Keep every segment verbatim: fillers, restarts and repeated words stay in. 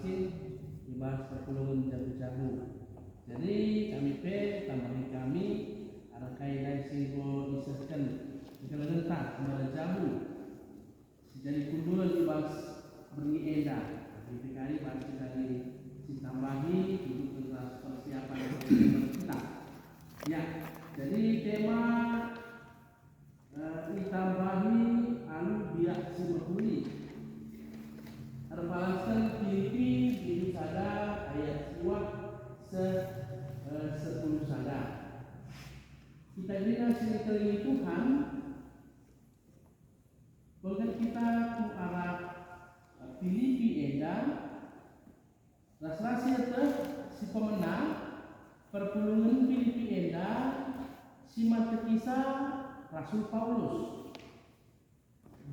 i bas perpulungen jabu-jabu. Jadi kami pe tambahi kami arah kai ndai si enggo isehken kekelengenta mada jabu si jadi kundul i bas berngi enda. Tapi kari banci jadi si tambahi untuk ras persiapan kita. Ya, jadi tema Eh, itambahi alu biak si mehuli. Erpalasken Filipi bindu sada ayat siwah se-, eh, sepuluh sada. Kita kerina si ngkelengi Tuhan, bengket kita ku arah, eh, Filipi enda, ras-ras ieteh si pemena perpulungen Filipi enda si man tekisa Rasul Paulus.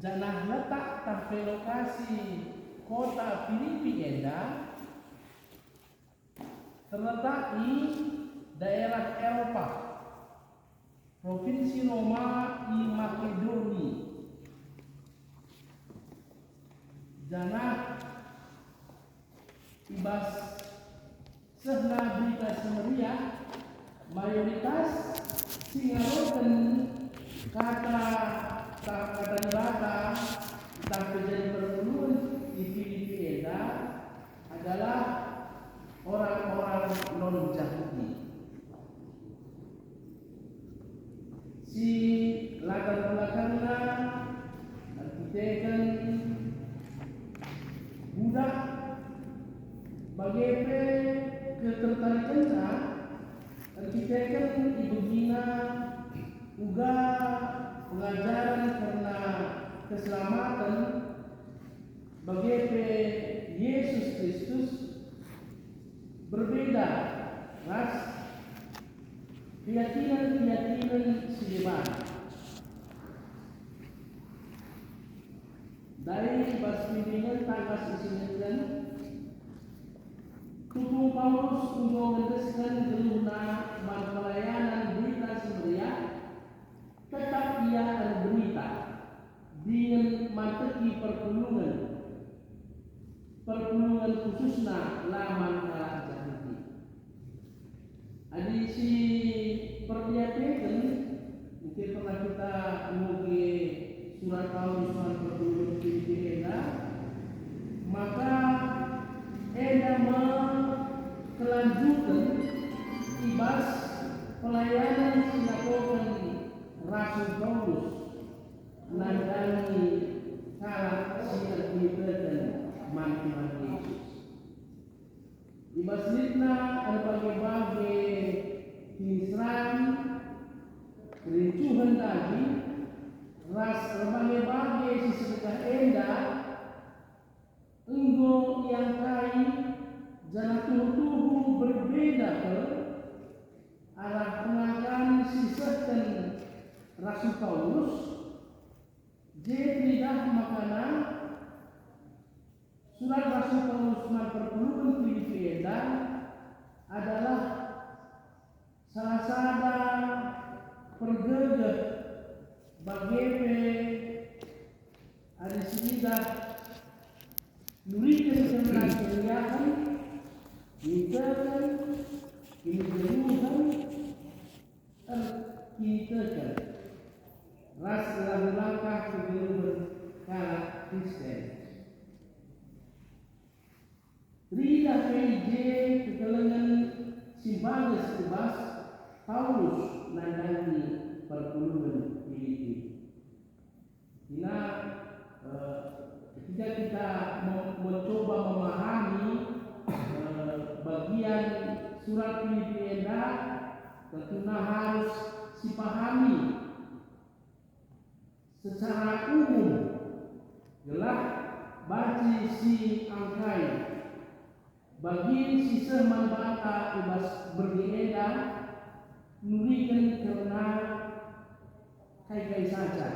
Janah letak tah pe lokasi kota Filipi enda terletak i daerah Eropa, Provinsi Roma i Makedoni. Janah i bas sehna Berita Si Meriah, mayoritas si ngaloken kata, kata Dibata, ntah pe jadi perpulungen i Filipi enda adalah orang-orang non-Jahudi. Si latar belakangna erkiteken budak, bage pe ketertarikenna erkiteken ibegina uga pengajaren kerna keselamaten, bage pe Yesus Kristus berbeda ras keyakinan-keyakinan si deban. Ndai bas bimbingen tangkas isingetken, tupung Paulus enggo ngendesken geluhna man pelayanan Berita Si Meriah, tetap ia erberita dingen manteki perpulungen, perpulungen khususna la man kalak Jahudi. Adi si perdiateken, mungkin pernah kita ngoge surat Paulus man perpulungen Filipi enda, maka enda me kelanjuten i bas pelayanan si lakoken Rasul Paulus nandangi kalak si erkiniteken man Tuhan Yesus. I bas litna erbage-bage kiniseran, kerincuhen daging, ras erbage-bage si sedekah enda enggo iangkai, janah tuhu-tuhu berbeda pe arah pengakan si sehken Rasul Paulus, je teridah makana surat Rasul Paulus man perpulungen Filipi enda adalah salah sada pergegeh, bage pe adi siidah nuriken kerna keriahen, niteken, kinigeluhen, erkiniteken, ras erlaku langkah kegeluhen kalak Kristen. Teridah pe i je kekelengen si mbages i bas Paulus nandangi perpulungen Filipi. Ina, eh, ketika kita mem-, mencoba memahami, eh, bagian surat Filipi enda, tentu harus sipahami secara umum, gelah banci siangkai bagin si seh man banta i bas berngi enda nuriken kerna kai-kai saja.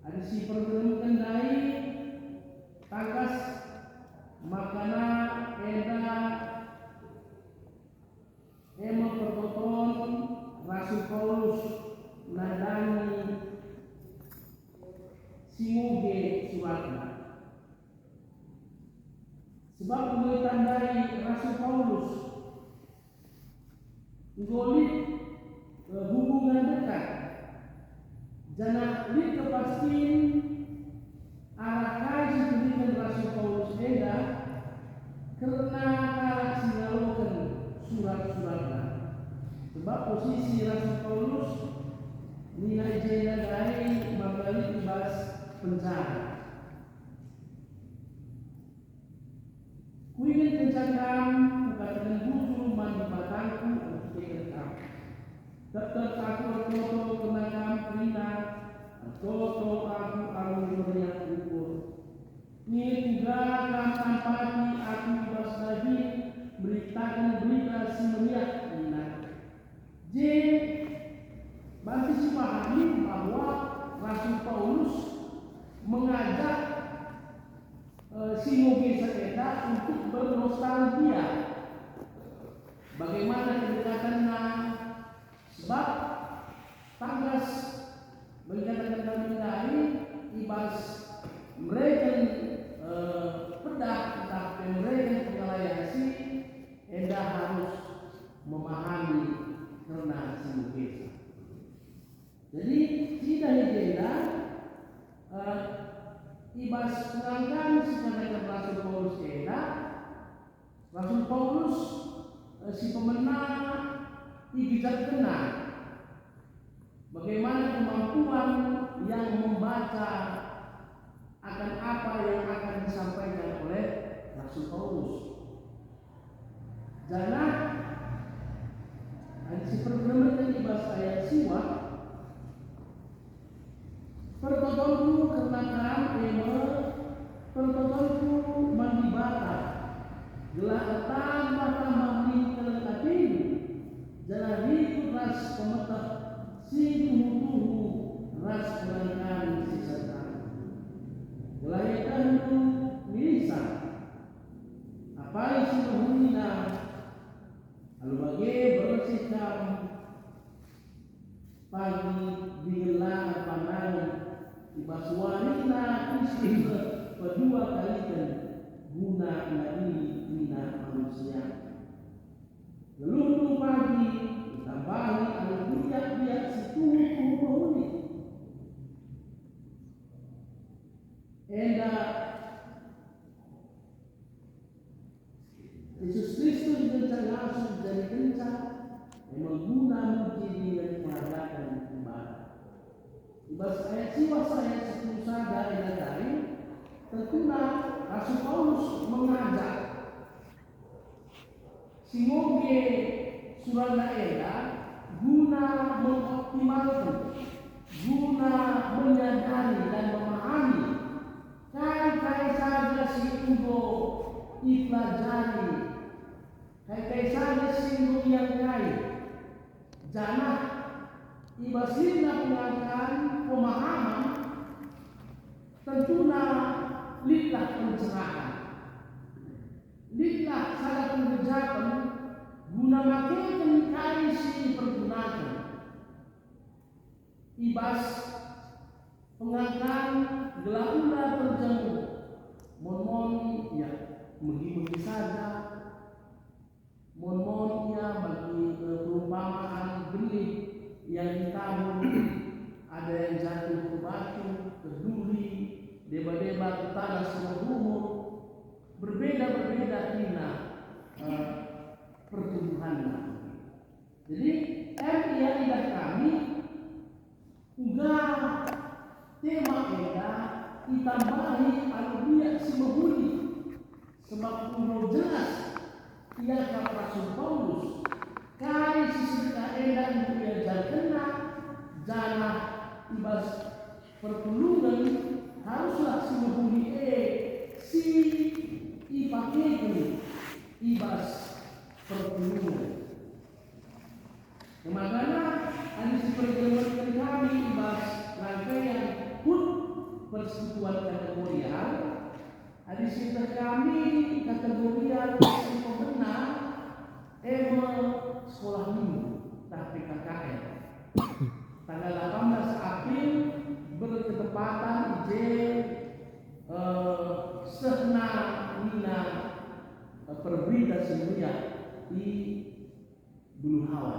Adi sipergelemken ndai, tangkas makana enda e me pertoton Rasul Paulus nandangi si ngoge suratna. Sebab enggo itandai Rasul Paulus enggo lit, eh, hubungan dekat, janah lit kepastin arah kai si ibegiken Rasul Paulus enda kerna kalak si ngaloken surat-suratna. Sebab posisi Rasul Paulus nina i jenda ndai maka lit i bas penjara. Kuingetkenca kam, kukataken bujur man Dibatangku erkiteken kam. Tep-tep aku ertoto kerna kam kerina, ertoto aku alu meriah ukur. Nginget uga kam nampati aku i bas dahin meritaken Berita Si Meriah nina, je banci sipahami bahwa Rasul Paulus mengajak, eh, si ngogesa enda untuk bernostalgia. Bagaimana kedekatanna? Sebab tangkas bagi kataken kami ndai i bas mereken, eh, pedah ntah pe mereken pengalayan si enda harus memahami kerna si ngogesa. Jadi, idah i jenda, eh, i bas pengangkan si kataken Rasul Paulus enda, Rasul Paulus, eh, si pemena igejapkenna bagaimana kemampuan yang membaca akan apa yang akan disampaikan oleh Rasul Paulus. Janah adi si pergemerken i bas ayat siwah, pertotonku kerna kam e me pertotonku man Dibata, gelah ertambah-tambah lit keleng atendu, janah rikut ras pemeteh si tuhu-tuhu ras pengangkan si serta. Gelah ietehndu nilihsa apai si mehulina, alu bage bersih kam pagi dingen la erpandangen i bas warina Kristus seh pedua kaliken guna ngadili kerina manusia. Nggeluhndu pagi itambahi alu biak-biak si tuhu-tuhu mehuli. Enda Jesus Kristus ngenca ngasup jadikenca, e me guna muji dingen meragaken Dibata. I bas ayat siwah ras ayat sepuluh sada enda tadi, tentuna Rasul Paulus mengajak si ngoge suratna enda guna mengoptimalken, guna menyadari dan memahami kai-kai saja si enggo ipelajari, kai-kai saja si enggo iangkai, janah i bas litna pengangkan pemahaman, tentuna litlah pencerahan. Litlah sada penggejapen guna makeken kai si ipergunaken i bas pengangkan gelah ula terjeng. Mon-mon ia megi-megi saja. Mon-mon ia bagi, eh, perumpamaan benih yang ditabur, ada yang jatuh ke batu, ke duri, deba-deba ke tanah si mehumur. Berbeda-berbeda kerina, eh, pertumbuhanna. Jadi, em ia idah kami, uga tema enda itambahi alu biak si mehuli, sebab enggo jelas iakap Rasul Paulus kai si sedekah enda enggo iajarkenna, janah i bas perpulungen haruslah si mehuli e si ipakeken i bas perpulungen. Kemagana adi si pergemerken kami i bas rangkaian hut persekutuan kategorial, adi si teh kami kategorial si pemena, e me sekolah minggu, tah P K K M. Tanggal delapan belas April berketepatan i je, eh, sehna nina Perberita si Mulia i Buluhawa.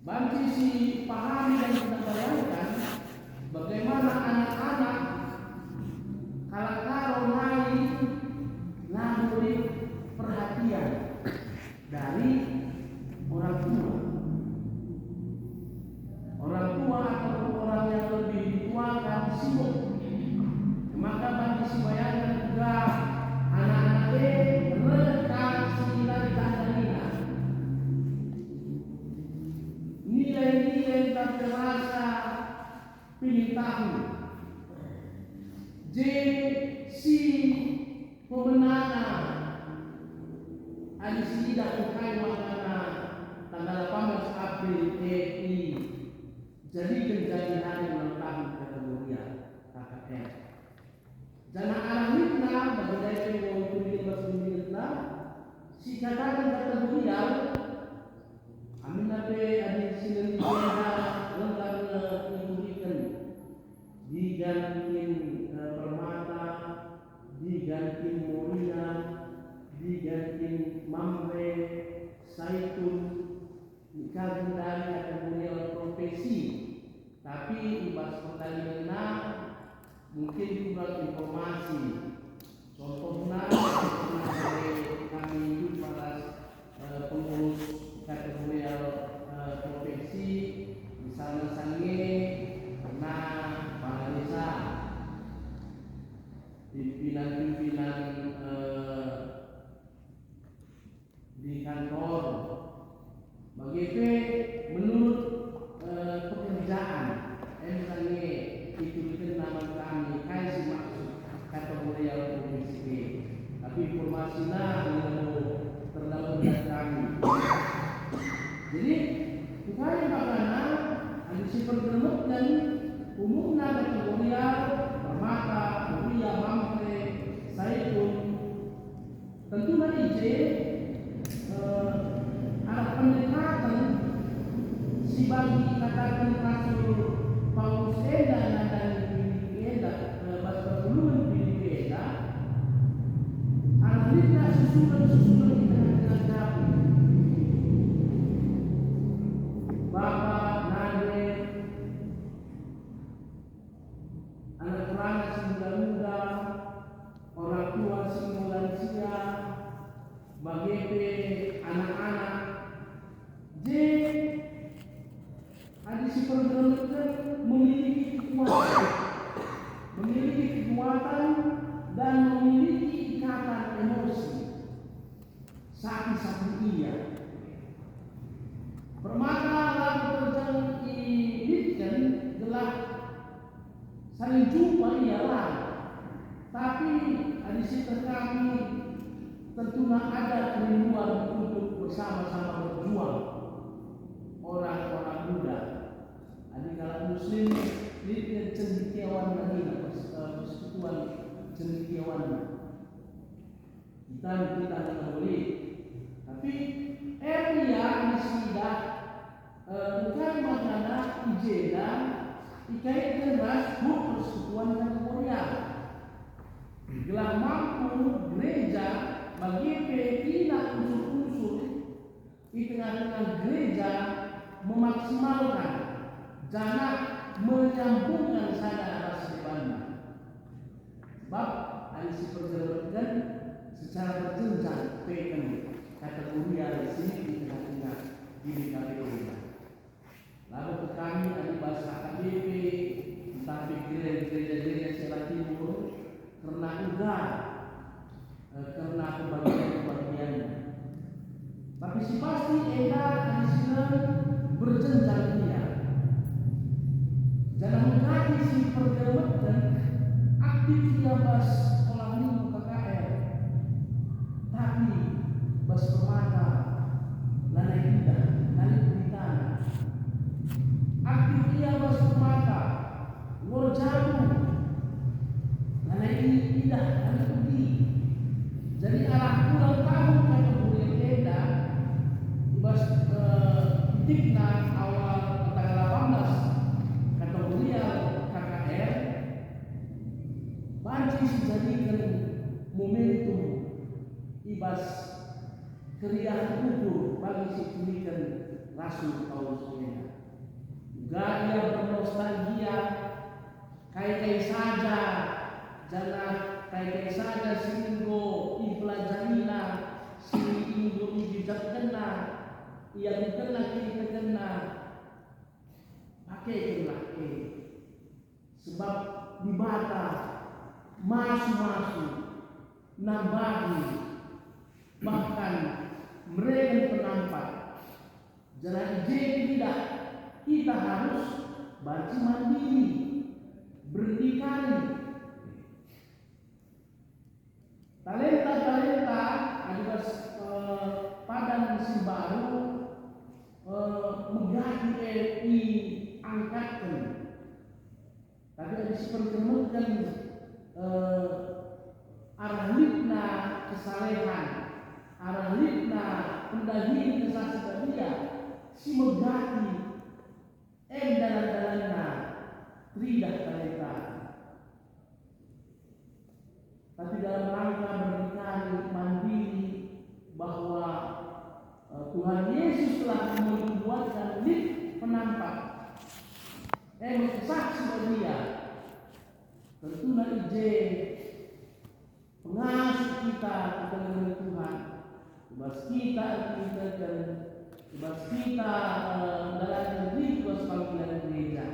Banci sipahami dan kita bayangkan bagaimana anak-anak kalak Karo nai la mbelin perhatian dari orang tua. Orang tua atau orang yang lebih dituakan sibuk. Maka banci sibayangkan uga anak-anak e reh ka si la ditandalina. Nilai-nilai ntah rasa pinitahu. Je si pemenana adi si idah engkai makana tanggal delapan belas April e i jadiken jadi hari ulang tahun kategori K K R. Janah arah nitna bagi ndai pe enggo ituriken bas rundingenna, si ikataken kategorial, aminna pe adi si ngeni enda lengkap nge ituriken, digan kin, eh, permata, digan kin moria, digan kin mamre, saitun, Nika gundari kategorial profesi, tapi i bas pertandingenna mungkin kurang informasi. Contohna, pernah kami jumpa ras, eh, pengurus kategorial, eh, profesi, misalna Sange, pernah kepala desa, pimpinan-pimpinan, eh, di kantor, bage pe menurut, eh, pekerjaan, em kami iturikenna man kami kai si maksud kategorial profesi e. Tapi informasina enggo terdapat man kami. Jadi, engkai makana adi si pergeremetken umumna kategorial, permata, moria, mamre, saitun, Tentuna i je, eh, arah pendekaten si bagi ikataken Rasul Paulus enda nandangi Filipi enda, eh, bas perpulungen Filipi enda, arah lit susuren-susuren i tengah-tengah jabu. Bapa, nande, anak perana si muda-muda, orang tua si enggo lansia, bage pe anak-anak, je adi si pergeremetken memiliki kekuatan, memiliki kekuatan dan memiliki ikatan emosi. Sakit-sakit ia. Permata la terjeng ilitken gelah saling jumpa ia, la. Tapi adi si terkami, tentuna ada kerinduan untuk bersama-sama berjuang. Orang-orang muda. Adi kalak muslim, lit nge cendekiawanna nina pers-, eh, persekutuan cendekiawanna. Kita, kita nge lit. Tapi, eh, ia adi si idah, eh, engkai makana i jenda ikaitken ras hut persekutuan kategorial. Gelah mampu gereja bage pe kerina unsur-unsur i tengah-tengah gereja memaksimalkan janah menyambungkan sada ras debanna. Sebab adi si pergeremetken secara berjenjang peken kategorial si lit i tengah-tengah G B K P gereja. Labo pe kami adi bas H K B P, ntah pe gereja-gereja si arah timur, kerna uga, eh, kerna pembagian-pembagianna. Tapi si pasti enda adi si berjenjang ia. Janah mengkaji si pergeremetken aktif ia bas sekolah minggu K K R. Tapi bas permata lanai idah, lanai beritana. Aktif ia bas permata, luar jabu, lanai idah, lanai pegi. Jadi arah ulang tahun kategorial enda, i bas, eh, titikna awal tanggal delapan belas kategorial K K R, banci sijadiken momentum i bas keriahen ukur bagi si ituriken Rasul Paulus enda. Uga ia bernostalgia kai-kai saja, janah kai-kai saja si enggo ipelajarina, si enggo ijejakkenna, iakukenna kinitekenna, pakekenlah e. Sebab Dibata masu-masu, nambahi, bahkan mereken penampat. Janah i je teridah kita harus banci mandiri, berdikari. Talenta-talenta adi bas, eh, padan si mbaru, eh, megati e iangkatken. Tapi adi si perkemeken, eh, arah litna kesalehan, arah litna pendahin Kesah Si Badia, si megati, e dalan-dalanna teridah talenta. Tapi dalam rangka berdikari mandiri bahwa, eh, Tuhan Yesus telah membuatkan lit penampat, e me Kesah Si Badia, tentuna i je pengasup kita kekelengen Tuhan, i bas kita erkiniteken, i bas kita, eh, ndalanken lit i bas panggilan gereja.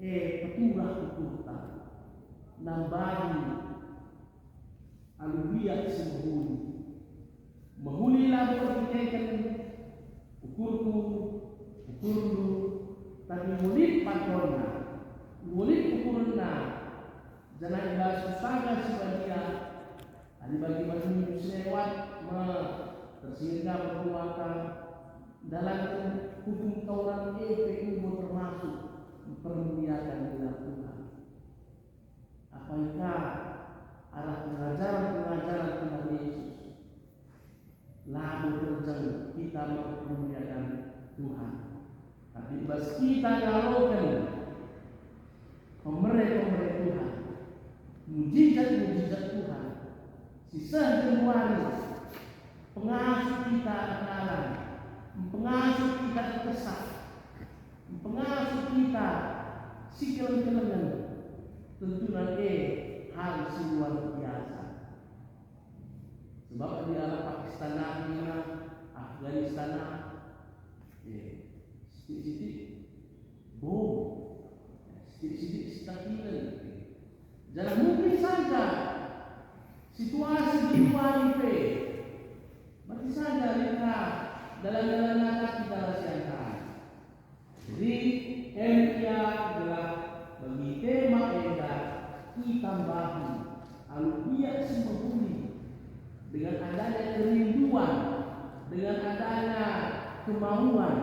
E, peturah ukurta, nambahi alu biak si mehuli. Mehuli labo erkiteken ukurku, ukurndu, tapi enggo lit patonna, enggo lit ukurenna, janah i bas Pustaka Si Badia, adi bagi bas minggu si lewat me tersier ka perbuatan, ndalanken hukum Taurat e pe enggo termasuk mempermuliakan gelar Tuhan. Apai ka arah pengajaren-pengajaren Tuhan Yesus? Labo terjeng kita mempermuliakan Tuhan, tapi bas kita ngaloken pemere-pemere Tuhan, mujizat-mujizat Tuhan, si seh genduari, pengasup kita erdalan, pengasup kita erkesah, pengasup kita si keleng-kelengen, tentuna e hal si luar biasa. Sebab adi arah Pakistan nari, Afghanistan nari, eh, sitik-sitik bom, sitik-sitik sitakilen. Janah mungkin saja situasi di luar pe, mungkin saja lit ka dalan-dalan nata kita la siangkan. Jadi, em ia gelah bagi tema enda itambahi alu biak si mehuli dengan adanya kerinduan, dengan adanya kemauan.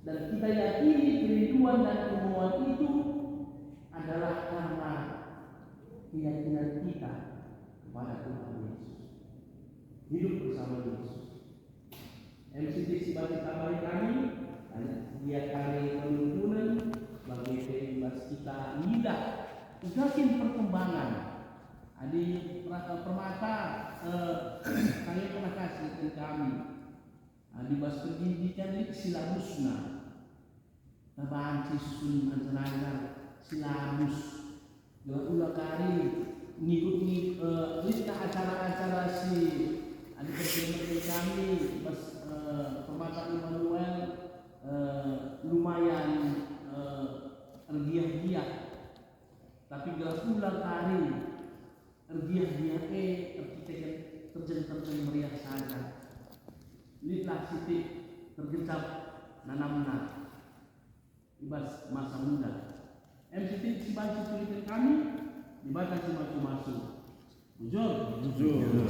Dan kita yakini kerinduan dan kemauan itu adalah karena keyakinan kita kepada Tuhan Yesus. Hidup bersama Yesus. Em sitik si banci tambahi kami, lanjut gia kami penungkunen, bage pe i bas kita ngidah uga kin perkembangan. Adi perata-, permata, eh, kami pernah kasih kami. Adi bas pendidikan lit silabusna. Tabanci susun anca-anca silabus, gelah ula kari ngikut-ngikut, eh, lit ka acara-acara si adi perkembangan kami bas, eh, Permata Immanuel, eh, lumayan, eh, ergiah-giah. Tapi gelah ula kari ergiah-giah e erkiteken terjeng-terjeng meriah saja. Litlah sitik tergejap nanamna i bas masa muda. Em sitik si banci ituriken kami, Dibata si masu-masu. Bujur. Bujur.